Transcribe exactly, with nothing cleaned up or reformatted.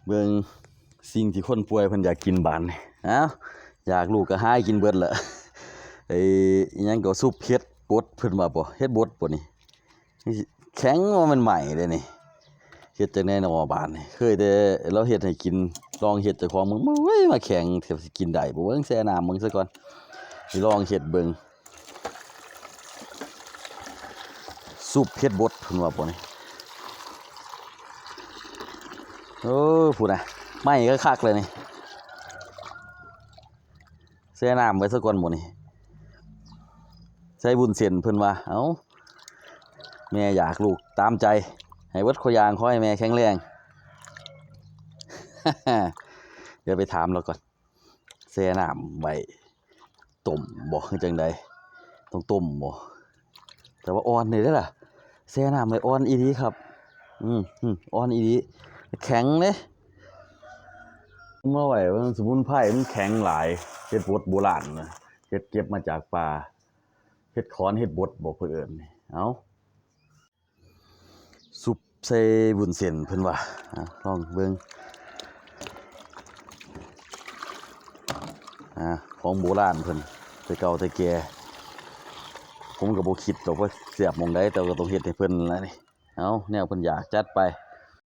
เบิ่งสิ่งที่คนป่วยเพิ่นอยากกินบาดนี่ เอ้า อยากลูกก็หากินเบิดละ ไอ้อิหยังก็ซุปเห็ดบดเพิ่นว่าบ่ เห็ดบดบ่นี่ แข็งว่ามันใหม่เลยนี่ เฮ็ดจั่งใด๋น้อบาดนี่ เคยแต่ลาวเฮ็ดให้กิน ลองเฮ็ดเจ้าของเบิ่ง โอ้ย มาแข็ง สิกินได้บ่ เบิ่งแช่น้ำเบิ่งซะก่อน สิลองเฮ็ดเบิ่ง ซุปเห็ดบดเพิ่นว่าบ่นี่ เออ พู้นน่ะ ไหม้คักๆเลยนี่ แช่น้ำไว้ซะก่อนบ่นี่ ใส่วุ้นเส้นเพิ่นว่า เอ้า แม่อยากลูกตามใจ ให้เบิดคู่อย่าง ขอให้แม่แข็งแรง เดี๋ยวไปถามลาวก่อน แช่น้ำไว้ ต้มบ่ คือจั่งใด๋ ต้องต้มบ่ แต่ว่าอ่อนนี่เด้อล่ะ แช่น้ำไว้อ่อนอีหลีครับ อืม อืม อ่อนอีหลี แข็งเด้ มาไว้ว่าสมุนไพรมันแข็งหลาย เห็ดบดโบราณนะ เห็ดเก็บมาจากป่า เห็ดขอน เห็ดบดบ่เพิ่นเอิ้นนี่ เอ้า ซุปใส่วุ้นเส้นเพิ่นว่า อ่ะ ลองเบิ่ง อ่า ของโบราณเพิ่น แต่เก่าแต่แก่ ผมก็บ่คิดดอกว่าแซ่บหม่องใด แต่ก็ต้องเฮ็ดให้เพิ่นนั่นล่ะนี่ เอ้า แนวเพิ่นอยาก จัดไป